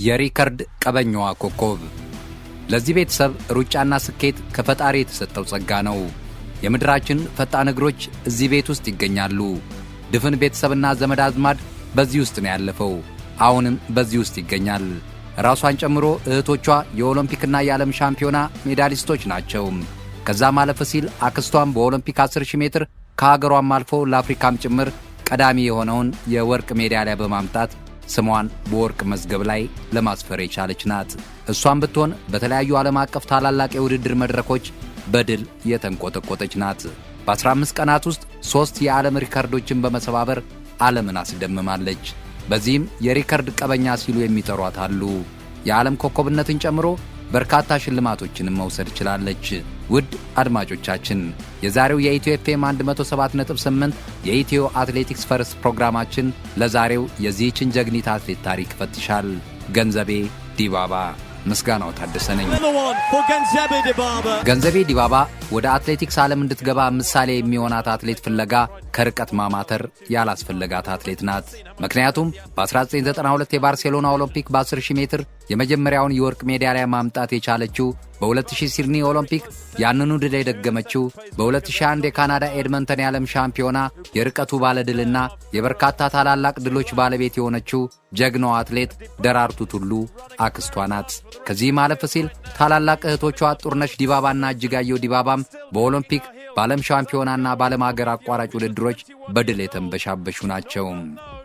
የሪከርድ ቀበኛዋ ኮከብ። ለዚህ ቤተሰብ ሩጫና ስኬት ከፈጣሪ የተሰጠው ጸጋ ነው። የምድራችን ፈጣን እግሮች እዚህ ቤት ውስጥ ይገኛሉ። ድፍን ቤተሰብና ዘመድ አዝማድ በዚህ ውስጥ ነው ያለፈው። አሁንም በዚህ ውስጥ ይገኛል። ራሷን ጨምሮ እህቶቿ የኦሎምፒክና የዓለም ሻምፒዮና ሜዳሊስቶች ናቸው። ከዛም አለፍ ሲል አክስቷም በኦሎምፒክ 10,000 ሜትር ከሀገሯም አልፎ ለአፍሪካም ጭምር ቀዳሚ የሆነውን የወርቅ ሜዳሊያ በማምጣት ስሟን በወርቅ መዝገብ ላይ ለማስፈር የቻለች ናት። እሷም ብትሆን በተለያዩ ዓለም አቀፍ ታላላቅ የውድድር መድረኮች በድል የተንቆጠቆጠች ናት። በ15 ቀናት ውስጥ ሦስት የዓለም ሪከርዶችን በመሰባበር ዓለምን አስደምማለች። በዚህም የሪከርድ ቀበኛ ሲሉ የሚጠሯት አሉ። የዓለም ኮከብነትን ጨምሮ በርካታ ሽልማቶችንም መውሰድ ችላለች። ውድ አድማጮቻችን፣ የዛሬው የኢትዮ ኤፍኤም 107.8 የኢትዮ አትሌቲክስ First ፕሮግራማችን ለዛሬው የዚህችን ጀግኒት አትሌት ታሪክ ይፈትሻል። ገንዘቤ ዲባባ። ምስጋናው ታደሰ ነኝ። Another one for Genzebe Dibaba. ገንዘቤ ዲባባ ወደ አትሌቲክስ ዓለም እንድትገባ ምሳሌ የሚሆናት አትሌት ፍለጋ ከርቀት ማማተር ያላስፈለጋት አትሌት ናት። ምክንያቱም በ1992 የባርሴሎና ኦሎምፒክ በ10,000 ሜትር የመጀመሪያውን የወርቅ ሜዳሊያ ማምጣት የቻለችው፣ በ2000 ሲድኒ ኦሎምፒክ ያንኑ ድል የደገመችው፣ በ2001 የካናዳ ኤድመንተን የዓለም ሻምፒዮና የርቀቱ ባለድልና የበርካታ ታላላቅ ድሎች ባለቤት የሆነችው ጀግናዋ አትሌት ደራርቱ ቱሉ አክስቷ ናት። ከዚህም አለፍ ሲል ታላላቅ እህቶቿ ጥሩነሽ ዲባባና እጅጋየሁ ዲባባም በኦሎምፒክ፣ በዓለም ሻምፒዮናና በዓለም ሀገር አቋራጭ ውድድሮች በድል የተንበሻበሹ ናቸው።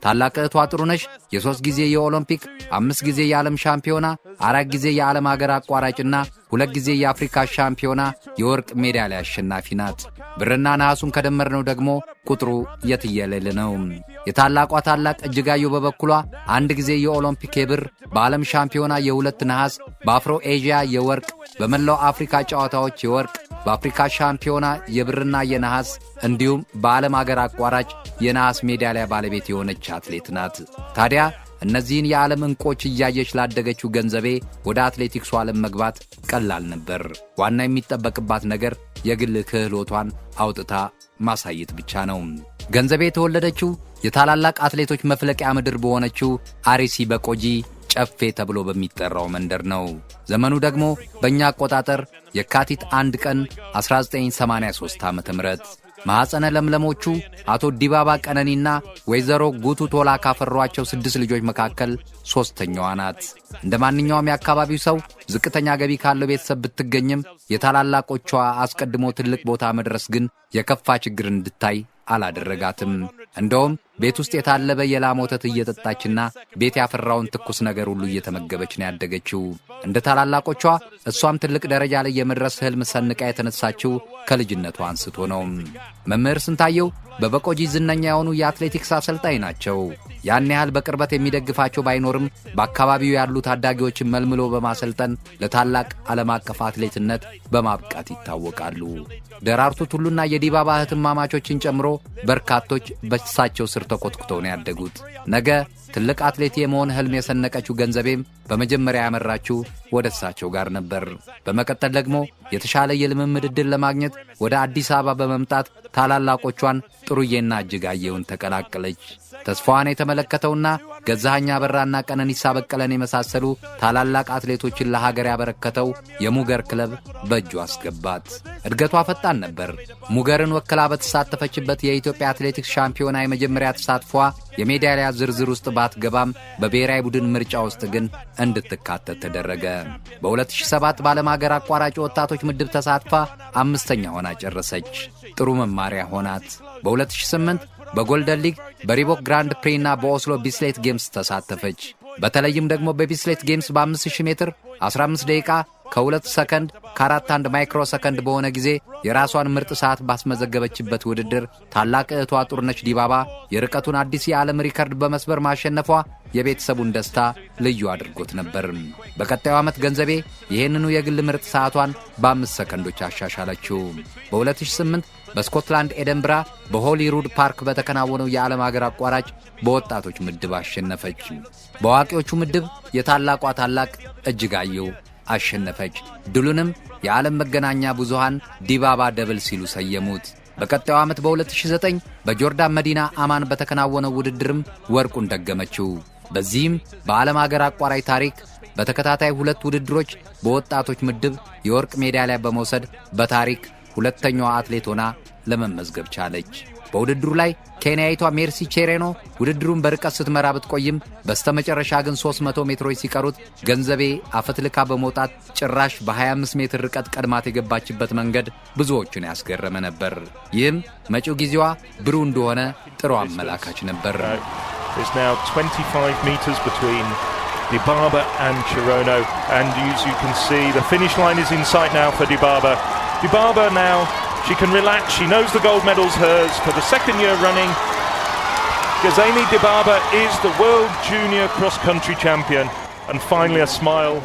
ታላቅ እህቷ ጥሩነሽ የሦስት ጊዜ የኦሎምፒክ፣ አምስት ጊዜ የዓለም ሻምፒዮና፣ አራት ጊዜ የዓለም ሀገር አቋራጭና ሁለት ጊዜ የአፍሪካ ሻምፒዮና የወርቅ ሜዳሊያ አሸናፊ ናት። ብርና ነሐሱን ከደመርነው ደግሞ ቁጥሩ የትየለሌ ነው። የታላቋ ታላቅ እጅጋየሁ በበኩሏ አንድ ጊዜ የኦሎምፒክ የብር፣ በዓለም ሻምፒዮና የሁለት ነሐስ፣ በአፍሮ ኤዥያ የወርቅ፣ በመላው አፍሪካ ጨዋታዎች የወርቅ፣ በአፍሪካ ሻምፒዮና የብርና የነሐስ እንዲሁም በዓለም አገር አቋራጭ የነሐስ ሜዳሊያ ባለቤት የሆነች አትሌት ናት። ታዲያ እነዚህን የዓለም ዕንቆች እያየች ላደገችው ገንዘቤ ወደ አትሌቲክሱ ዓለም መግባት ቀላል ነበር። ዋና የሚጠበቅባት ነገር የግል ክህሎቷን አውጥታ ማሳየት ብቻ ነው። ገንዘቤ የተወለደችው የታላላቅ አትሌቶች መፍለቂያ ምድር በሆነችው አርሲ በቆጂ ጨፌ ተብሎ በሚጠራው መንደር ነው። ዘመኑ ደግሞ በእኛ አቆጣጠር የካቲት 1 ቀን 1983 ዓ ም ማኅፀነ ለምለሞቹ አቶ ዲባባ ቀነኒና ወይዘሮ ጉቱ ቶላ ካፈሯቸው ስድስት ልጆች መካከል ሦስተኛዋ ናት። እንደ ማንኛውም የአካባቢው ሰው ዝቅተኛ ገቢ ካለው ቤተሰብ ብትገኝም የታላላቆቿ አስቀድሞ ትልቅ ቦታ መድረስ ግን የከፋ ችግር እንድታይ አላደረጋትም። እንደውም ቤት ውስጥ የታለበ የላም ወተት እየጠጣችና ቤት ያፈራውን ትኩስ ነገር ሁሉ እየተመገበች ነው ያደገችው። እንደ ታላላቆቿ እሷም ትልቅ ደረጃ ላይ የመድረስ ህልም ሰንቃ የተነሳችው ከልጅነቷ አንስቶ ነው። መምህር ስንታየው በበቆጂ ዝነኛ የሆኑ የአትሌቲክስ አሰልጣኝ ናቸው። ያን ያህል በቅርበት የሚደግፋቸው ባይኖርም በአካባቢው ያሉ ታዳጊዎችን መልምሎ በማሰልጠን ለታላቅ ዓለም አቀፍ አትሌትነት በማብቃት ይታወቃሉ። ደራርቱ ቱሉና የዲባባ እህትማማቾችን ጨምሮ በርካቶች በእሳቸው ስር ተኮትኩተው ነው ያደጉት። ነገ ትልቅ አትሌት የመሆን ህልም የሰነቀችው ገንዘቤም በመጀመሪያ ያመራችው ወደ እሳቸው ጋር ነበር። በመቀጠል ደግሞ የተሻለ የልምምድ ዕድል ለማግኘት ወደ አዲስ አበባ በመምጣት ታላላቆቿን ጥሩዬና እጅጋየሁን ተቀላቀለች። ተስፋዋን የተመለከተውና ገዛኸኝ አበራና ቀነኒሳ በቀለን የመሳሰሉ ታላላቅ አትሌቶችን ለሀገር ያበረከተው የሙገር ክለብ በእጁ አስገባት። እድገቷ ፈጣን ነበር። ሙገርን ወክላ በተሳተፈችበት የኢትዮጵያ አትሌቲክስ ሻምፒዮና የመጀመሪያ ተሳትፏ የሜዳሊያ ዝርዝር ውስጥ ባትገባም በብሔራዊ ቡድን ምርጫ ውስጥ ግን እንድትካተት ተደረገ። በ2007 በዓለም ሀገር አቋራጭ ወጣቶች ምድብ ተሳትፋ አምስተኛ ሆና ጨረሰች። ጥሩ መማሪያ ሆናት። በ2008 በ Golden League፣ በሪቦክ Grand Prix እና በኦስሎ Bislett Games ተሳተፈች። በተለይም ደግሞ በ Bislett Games በ5000 ሜትር 15 ደቂቃ ከ2 ሰከንድ ከ41 ማይክሮ ሰከንድ በሆነ ጊዜ የራሷን ምርጥ ሰዓት ባስመዘገበችበት ውድድር ታላቅ እህቷ ጥሩነሽ ዲባባ የርቀቱን አዲስ የዓለም ሪከርድ በመስበር ማሸነፏ የቤተሰቡን ደስታ ልዩ አድርጎት ነበር። በቀጣዩ ዓመት ገንዘቤ ይህንኑ የግል ምርጥ ሰዓቷን በ5 ሰከንዶች አሻሻለችው። በ2008 በስኮትላንድ ኤደንብራ በሆሊሩድ ፓርክ በተከናወነው የዓለም ሀገር አቋራጭ በወጣቶች ምድብ አሸነፈች። በአዋቂዎቹ ምድብ የታላቋ ታላቅ እጅጋየሁ አሸነፈች። ድሉንም የዓለም መገናኛ ብዙሃን ዲባባ double ሲሉ ሰየሙት። በቀጣዩ ዓመት በ2009 በጆርዳን መዲና አማን በተከናወነው ውድድርም ወርቁን ደገመችው። በዚህም በዓለም አገር አቋራጭ ታሪክ በተከታታይ ሁለት ውድድሮች በወጣቶች ምድብ የወርቅ ሜዳሊያ በመውሰድ በታሪክ ሁለተኛዋ አትሌት ሆና ለመመዝገብ ቻለች። በውድድሩ ላይ ኬንያዊቷ ሜርሲ ቼሬኖ ውድድሩን በርቀት ስትመራ ብትቆይም በስተመጨረሻ ግን 300 ሜትሮች ሲቀሩት ገንዘቤ አፈትልካ በመውጣት ጭራሽ በ25 ሜትር ርቀት ቀድማት የገባችበት መንገድ ብዙዎቹን ያስገረመ ነበር። ይህም መጪው ጊዜዋ ብሩህ እንደሆነ ጥሩ አመላካች ነበር። There's now 25 meters between Dibaba and Cherono, and as you can see, the finish line is in sight now for Dibaba. Dibaba now, she can relax. She knows the gold medal's hers for the second year running. Genzebe Dibaba is the world junior cross country champion, and finally a smile.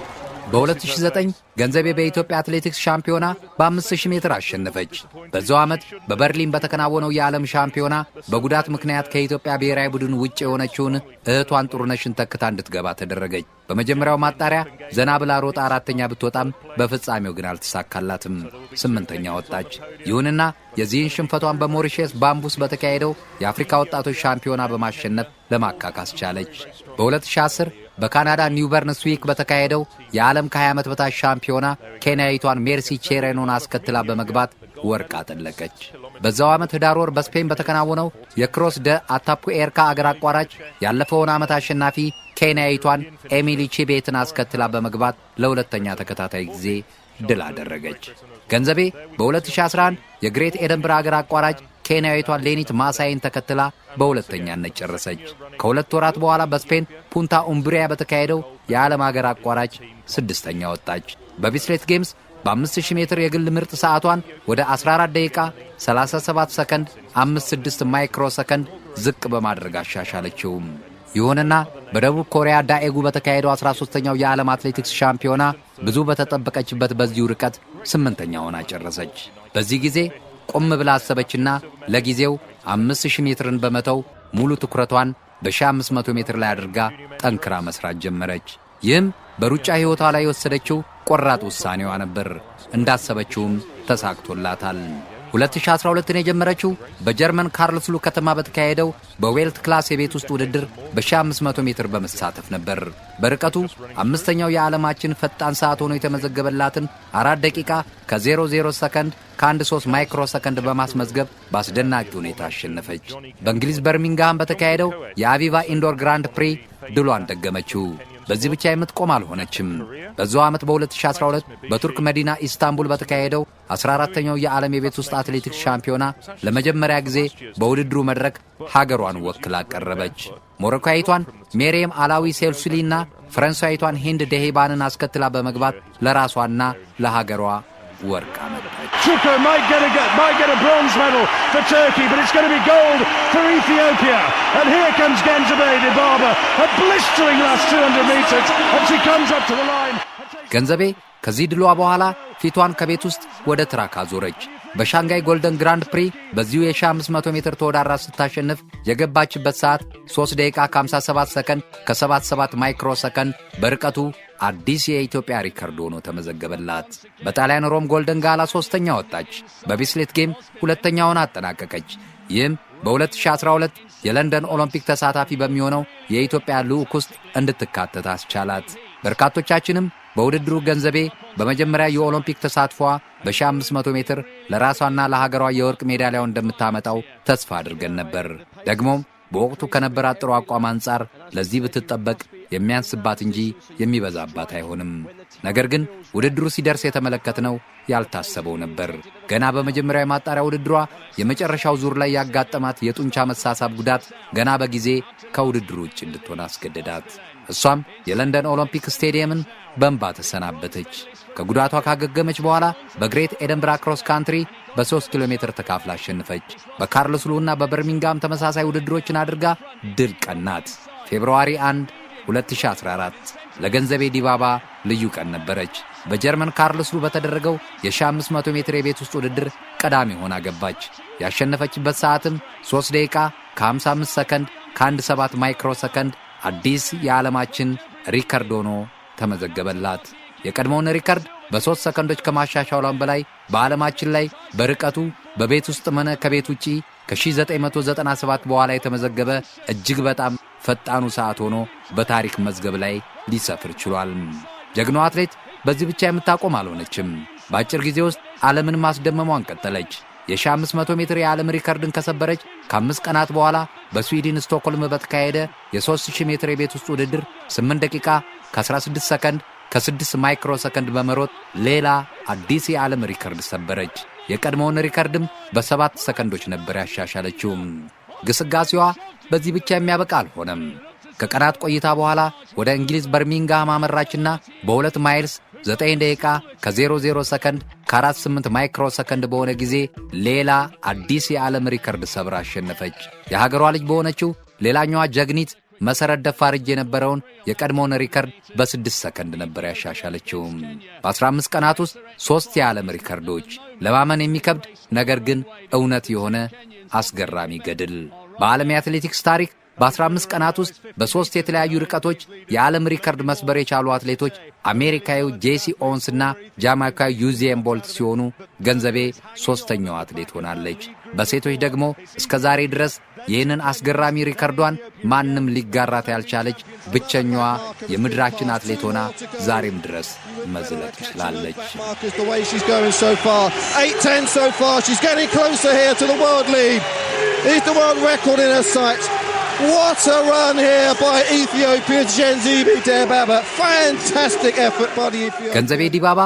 በ2009 ገንዘቤ በኢትዮጵያ አትሌቲክስ ሻምፒዮና በ5000 ሜትር አሸነፈች። በዛው ዓመት በበርሊን በተከናወነው የዓለም ሻምፒዮና በጉዳት ምክንያት ከኢትዮጵያ ብሔራዊ ቡድን ውጭ የሆነችውን እህቷን ጥሩነሽን ተክታ እንድትገባ ተደረገች። በመጀመሪያው ማጣሪያ ዘና ብላ ሮጣ አራተኛ ብትወጣም በፍጻሜው ግን አልተሳካላትም። ስምንተኛ ወጣች። ይሁንና የዚህን ሽንፈቷን በሞሪሼስ ባምቡስ በተካሄደው የአፍሪካ ወጣቶች ሻምፒዮና በማሸነፍ ለማካካስ ቻለች። በ2010 በካናዳ ኒው ብረንስዊክ በተካሄደው የዓለም ከ20 ዓመት በታች ሻምፒዮና ኬንያዊቷን ሜርሲ ቼሬኖን አስከትላ በመግባት ወርቅ አጠለቀች። በዛው ዓመት ህዳር ወር በስፔን በተከናወነው የክሮስ ደ አታፑኤርካ አገር አቋራጭ ያለፈውን ዓመት አሸናፊ ኬንያዊቷን ኤሚሊ ቺቤትን አስከትላ በመግባት ለሁለተኛ ተከታታይ ጊዜ ድል አደረገች። ገንዘቤ በ2011 የግሬት ኤደንብራ አገር አቋራጭ ኬንያዊቷን ሌኒት ማሳይን ተከትላ በሁለተኛነት ጨረሰች። ከ2 ወራት በኋላ በስፔን ፑንታ ኡምብሪያ በተካሄደው የዓለም አገር አቋራጭ ስድስተኛ ወጣች። በቢስሌት ጌምስ በ5000 ሜትር የግል ምርጥ ሰዓቷን ወደ 14 ደቂቃ 37 ሰከንድ 56 ማይክሮ ሰከንድ ዝቅ በማድረግ አሻሻለችው። ይሁንና በደቡብ ኮሪያ ዳኤጉ በተካሄደው 13ኛው የዓለም አትሌቲክስ ሻምፒዮና ብዙ በተጠበቀችበት በዚሁ ርቀት ስምንተኛ ሆና ጨረሰች። በዚህ ጊዜ ቆም ብላ አሰበችና ለጊዜው 5000 ሜትርን በመተው ሙሉ ትኩረቷን በ1500 ሜትር ላይ አድርጋ ጠንክራ መስራት ጀመረች። ይህም በሩጫ ሕይወቷ ላይ የወሰደችው ቆራጥ ውሳኔዋ ነበር። እንዳሰበችውም ተሳክቶላታል። 2012ን የጀመረችው በጀርመን ካርልስሉ ከተማ በተካሄደው በዌልት ክላስ የቤት ውስጥ ውድድር በ1500 ሜትር በመሳተፍ ነበር። በርቀቱ አምስተኛው የዓለማችን ፈጣን ሰዓት ሆኖ የተመዘገበላትን 4 ደቂቃ ከ00 ሰከንድ ከ13 ማይክሮ ሰከንድ በማስመዝገብ በአስደናቂ ሁኔታ አሸነፈች። በእንግሊዝ በርሚንግሃም በተካሄደው የአቪቫ ኢንዶር ግራንድ ፕሪ ድሏን ደገመችው። በዚህ ብቻ የምትቆም አልሆነችም። በዛው ዓመት በ2012 በቱርክ መዲና ኢስታንቡል በተካሄደው 14ተኛው የዓለም የቤት ውስጥ አትሌቲክስ ሻምፒዮና ለመጀመሪያ ጊዜ በውድድሩ መድረክ ሀገሯን ወክላ ቀረበች። ሞሮካዊቷን ሜሪየም አላዊ ሴልሱሊና ፈረንሳዊቷን ሂንድ ደሄባንን አስከትላ በመግባት ለራሷና ለሀገሯ ወርቅ አመጣች። Chukwu might get a bronze medal for Turkey, but it's going to be gold for Ethiopia. And here comes Genzebe Dibaba, a blistering last 200 meters, and she comes up to the line. ገንዘቤ ከዚህ ድሏ በኋላ ፊቷን ከቤት ውስጥ ወደ ትራክ አዞረች። በሻንጋይ ጎልደን ግራንድ ፕሪ በዚሁ የ1500 ሜትር ተወዳድራ ስታሸንፍ የገባችበት ሰዓት 3 ደቂቃ ከ57 ሰከንድ ከ77 ማይክሮ ሰከንድ በርቀቱ አዲስ የኢትዮጵያ ሪከርድ ሆኖ ተመዘገበላት። በጣሊያን ሮም ጎልደን ጋላ ሦስተኛ ወጣች። በቢስሌት ጌም ሁለተኛ ሆና አጠናቀቀች። ይህም በ2012 የለንደን ኦሎምፒክ ተሳታፊ በሚሆነው የኢትዮጵያ ልዑክ ውስጥ እንድትካተት አስቻላት። በርካቶቻችንም በውድድሩ ገንዘቤ በመጀመሪያ የኦሎምፒክ ተሳትፏ በ1500 ሜትር ለራሷና ለሀገሯ የወርቅ ሜዳሊያውን እንደምታመጣው ተስፋ አድርገን ነበር። ደግሞም በወቅቱ ከነበራት ጥሩ አቋም አንጻር ለዚህ ብትጠበቅ የሚያንስባት እንጂ የሚበዛባት አይሆንም። ነገር ግን ውድድሩ ሲደርስ የተመለከትነው ያልታሰበው ነበር። ገና በመጀመሪያው የማጣሪያ ውድድሯ የመጨረሻው ዙር ላይ ያጋጠማት የጡንቻ መሳሳብ ጉዳት ገና በጊዜ ከውድድሩ ውጭ እንድትሆን አስገደዳት። እሷም የለንደን ኦሎምፒክ ስቴዲየምን በእንባ ተሰናበተች። ከጉዳቷ ካገገመች በኋላ በግሬት ኤደንብራ ክሮስ ካንትሪ በ3 ኪሎ ሜትር ተካፍላ አሸነፈች። በካርልስሉ እና በበርሚንጋም ተመሳሳይ ውድድሮችን አድርጋ ድል ቀናት። February 1 2014 ለገንዘቤ ዲባባ ልዩ ቀን ነበረች። በጀርመን ካርልስሉ በተደረገው የ1500 ሜትር የቤት ውስጥ ውድድር ቀዳሚ ሆና ገባች። ያሸነፈችበት ሰዓትም 3 ደቂቃ ከ55 ሰከንድ ከ17 ማይክሮ ሰከንድ አዲስ የዓለማችን ሪከርድ ሆኖ ተመዘገበላት። የቀድሞውን ሪከርድ በ3 ሰከንዶች ከማሻሻሏም በላይ በዓለማችን ላይ በርቀቱ በቤት ውስጥም ሆነ ከቤት ውጪ ከ1997 በኋላ የተመዘገበ እጅግ በጣም ፈጣኑ ሰዓት ሆኖ በታሪክ መዝገብ ላይ ሊሰፍር ችሏል። ጀግናው አትሌት በዚህ ብቻ የምታቆም አልሆነችም። በአጭር ጊዜ ውስጥ ዓለምን ማስደመሟን ቀጠለች። የ1500 ሜትር የዓለም ሪከርድን ከሰበረች ከ5 ቀናት በኋላ በስዊድን ስቶክሆልም በተካሄደ የ3000 ሜትር የቤት ውስጥ ውድድር 8 ደቂቃ ከ16 ሰከንድ ከ6 ማይክሮ ሰከንድ በመሮጥ ሌላ አዲስ የዓለም ሪከርድ ሰበረች። የቀድሞውን ሪከርድም በ7 ሰከንዶች ነበር ያሻሻለችው። ግስጋሴዋ በዚህ ብቻ የሚያበቃ አልሆነም። ከቀናት ቆይታ በኋላ ወደ እንግሊዝ በርሚንግሃም አመራችና በ2 miles 9 ደቂቃ ከ00 ሰከንድ ከ48 ማይክሮ ሰከንድ በሆነ ጊዜ ሌላ አዲስ የዓለም ሪከርድ ሰብራ አሸነፈች። የሀገሯ ልጅ በሆነችው ሌላኛዋ ጀግኒት መሠረት ደፋር እጅ የነበረውን የቀድሞውን ሪከርድ በ6 ሰከንድ ነበር ያሻሻለችው። በ15 ቀናት ውስጥ ሦስት የዓለም ሪከርዶች፣ ለማመን የሚከብድ ነገር ግን እውነት የሆነ አስገራሚ ገድል። በዓለም የአትሌቲክስ ታሪክ በ15 ቀናት ውስጥ በሦስት የተለያዩ ርቀቶች የዓለም ሪከርድ መስበር የቻሉ አትሌቶች አሜሪካዊው ጄሲ ኦውንስ እና ጃማይካዊ ዩዜን ቦልት ሲሆኑ ገንዘቤ ሦስተኛው አትሌት ሆናለች። በሴቶች ደግሞ እስከ ዛሬ ድረስ ይህንን አስገራሚ ሪከርዷን ማንም ሊጋራት ያልቻለች ብቸኛዋ የምድራችን አትሌት ሆና ዛሬም ድረስ መዝለቅ ችላለች። Markers the way she's going so far. 8.10 so far. She's getting closer here to the world lead. Is the world record in her sights. What a run here by Ethiopia's Genzebe Dibaba. Fantastic effort by the Ethiopian. ገንዘቤ ዲባባ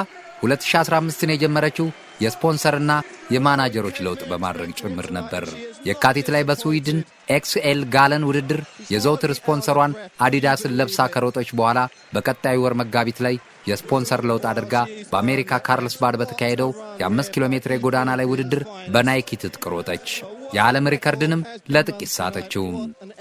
2015ን የጀመረችው የስፖንሰርና የማናጀሮች ለውጥ በማድረግ ጭምር ነበር። የካቲት ላይ በስዊድን ኤክስኤል ጋለን ውድድር የዘውትር ስፖንሰሯን አዲዳስን ለብሳ ከሮጠች በኋላ በቀጣዩ ወር መጋቢት ላይ የስፖንሰር ለውጥ አድርጋ በአሜሪካ ካርልስባድ በተካሄደው የ5 ኪሎ ሜትር የጎዳና ላይ ውድድር በናይኪ ትጥቅ ሮጠች። የዓለም ሪከርድንም ለጥቂት ሳተችው።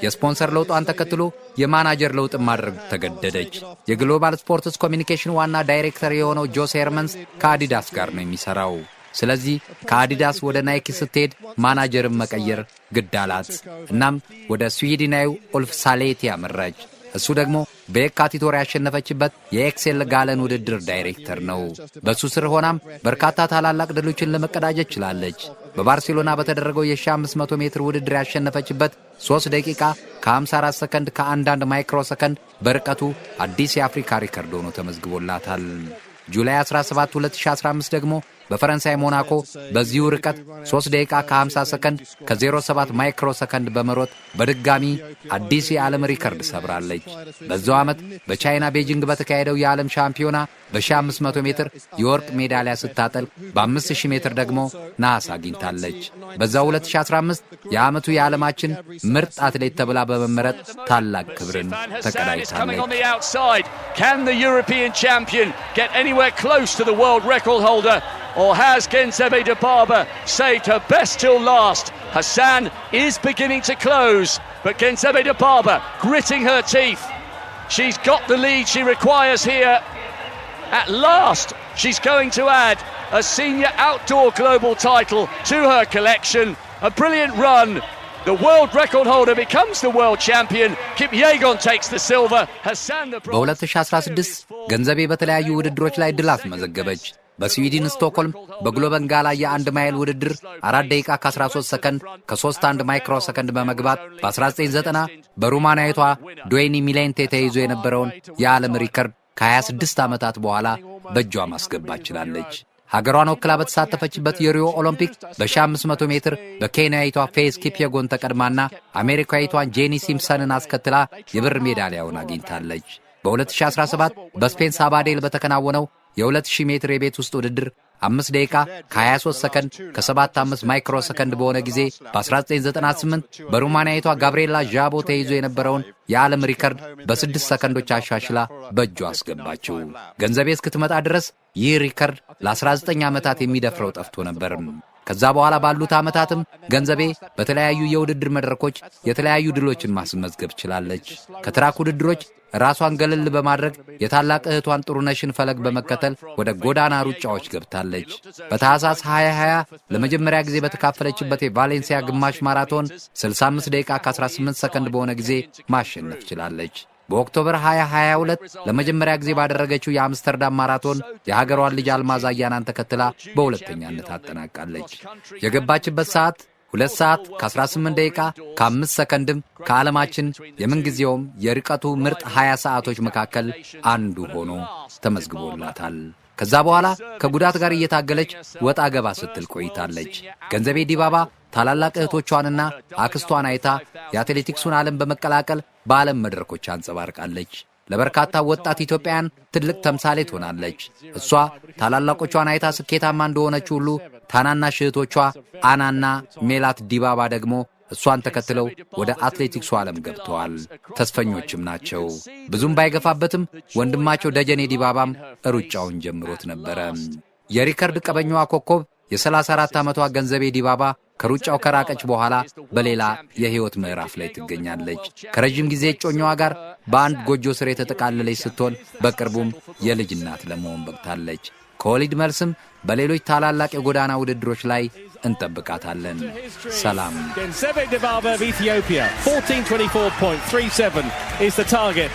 የስፖንሰር ለውጧን ተከትሎ የማናጀር ለውጥ ማድረግ ተገደደች። የ Global Sports Communication ዋና ዳይሬክተር የሆነው ጆስ ሄርመንስ ከአዲዳስ ጋር ነው የሚሠራው። ስለዚህ ከአዲዳስ ወደ ናይኪ ስትሄድ ማናጀርን መቀየር ግድ አላት። እናም ወደ ስዊድናዊው ኡልፍ ሳሌቲ አመራች። እሱ ደግሞ በየካቲት ወር ያሸነፈችበት የኤክሴል ጋለን ውድድር ዳይሬክተር ነው። በእሱ ስር ሆናም በርካታ ታላላቅ ድሎችን ለመቀዳጀት ችላለች። በባርሴሎና በተደረገው የ1500 ሜትር ውድድር ያሸነፈችበት 3 ደቂቃ ከ54 ሰከንድ ከ11 ማይክሮ ሰከንድ በርቀቱ አዲስ የአፍሪካ ሪከርድ ሆኖ ተመዝግቦላታል። July 17 2015 ደግሞ በፈረንሳይ ሞናኮ በዚሁ ርቀት 3 ደቂቃ ከ50 ሰከንድ ከ07 ማይክሮ ሰከንድ በመሮጥ በድጋሚ አዲስ የዓለም ሪከርድ ሰብራለች። በዛው ዓመት በቻይና ቤጂንግ በተካሄደው የዓለም ሻምፒዮና በ1500 ሜትር የወርቅ ሜዳሊያ ስታጠልቅ በ5000 ሜትር ደግሞ ነሐስ አግኝታለች። በዛው 2015 የዓመቱ የዓለማችን ምርጥ አትሌት ተብላ በመመረጥ ታላቅ ክብርን Hassan is coming on ተቀዳጅታለች። the outside. Can the European champion get anywhere close to the world record holder? Or has Genzebe Dibaba saved her best till last? Hassan is beginning to close, but Genzebe Dibaba gritting her teeth. She's got the lead she requires here. At last, she's going to add a senior outdoor global title to her collection. A brilliant run. The world record holder becomes the world champion. Kipyegon takes the silver. Hassan the bronze. በ2016 ገንዘቤ በተለያዩ ውድድሮች ላይ ድል አስመዘገበች። በስዊድን ስቶክሆልም በግሎበን ጋላ የ1 ማይል ውድድር 4 ደቂቃ ከ13 ሰከንድ ከ31 ማይክሮ ሰከንድ በመግባት በ1990 በሩማንያዊቷ ዶይኒ ሚሌንቴ ተይዞ የነበረውን የዓለም ሪከርድ ከ26 ዓመታት በኋላ በእጇ ማስገባት ችላለች። ሀገሯን ወክላ በተሳተፈችበት የሪዮ ኦሎምፒክ በ1500 ሜትር በኬንያዊቷ ፌዝ ኪፕየጎን ተቀድማና አሜሪካዊቷን ጄኒ ሲምፕሰንን አስከትላ የብር ሜዳሊያውን አግኝታለች። በ2017 በስፔን ሳባዴል በተከናወነው የ2000 ሜትር የቤት ውስጥ ውድድር 5 ደቂቃ ከ23 ሰከንድ ከ75 ማይክሮ ሰከንድ በሆነ ጊዜ በ1998 በሩማንያዊቷ ጋብርኤላ ዣቦ ተይዞ የነበረውን የዓለም ሪከርድ በ6 ሰከንዶች አሻሽላ በእጇ አስገባችው። ገንዘቤ እስክትመጣ ድረስ ይህ ሪከርድ ለ19 ዓመታት የሚደፍረው ጠፍቶ ነበር። ከዛ በኋላ ባሉት ዓመታትም ገንዘቤ በተለያዩ የውድድር መድረኮች የተለያዩ ድሎችን ማስመዝገብ ችላለች። ከትራክ ውድድሮች ራሷን ገለል በማድረግ የታላቅ እህቷን ጥሩነሽን ፈለግ በመከተል ወደ ጎዳና ሩጫዎች ገብታለች። በታህሳስ 2020 ለመጀመሪያ ጊዜ በተካፈለችበት የቫሌንሲያ ግማሽ ማራቶን 65 ደቂቃ ከ18 ሰከንድ በሆነ ጊዜ ማሸነፍ ችላለች። በ October 2022 ለመጀመሪያ ጊዜ ባደረገችው የአምስተርዳም ማራቶን የሀገሯን ልጅ አልማዝ አያናን ተከትላ በሁለተኛነት አጠናቃለች። የገባችበት ሰዓት 2 ሰዓት ከ18 ደቂቃ ከ5 ሰከንድም ከዓለማችን የምንጊዜውም የርቀቱ ምርጥ 20 ሰዓቶች መካከል አንዱ ሆኖ ተመዝግቦላታል። ከዛ በኋላ ከጉዳት ጋር እየታገለች ወጣ ገባ ስትል ቆይታለች። ገንዘቤ ዲባባ ታላላቅ እህቶቿንና አክስቷን አይታ የአትሌቲክሱን ዓለም በመቀላቀል በዓለም መድረኮች አንጸባርቃለች። ለበርካታ ወጣት ኢትዮጵያውያን ትልቅ ተምሳሌት ሆናለች። እሷ ታላላቆቿን አይታ ስኬታማ እንደሆነች ሁሉ ታናናሽ እህቶቿ አናና ሜላት ዲባባ ደግሞ እሷን ተከትለው ወደ አትሌቲክሱ ዓለም ገብተዋል። ተስፈኞችም ናቸው። ብዙም ባይገፋበትም ወንድማቸው ደጀኔ ዲባባም ሩጫውን ጀምሮት ነበረ። የሪከርድ ቀበኛዋ ኮከብ የ34 ዓመቷ ገንዘቤ ዲባባ ከሩጫው ከራቀች በኋላ በሌላ የሕይወት ምዕራፍ ላይ ትገኛለች። ከረዥም ጊዜ እጮኛዋ ጋር በአንድ ጎጆ ስር የተጠቃለለች ስትሆን በቅርቡም የልጅ እናት ለመሆን በቅታለች። ከወሊድ መልስም በሌሎች ታላላቅ የጎዳና ውድድሮች ላይ እንጠብቃታለን። ሰላም። Genzebe Dibaba of Ethiopia, 14:24.37 is the target.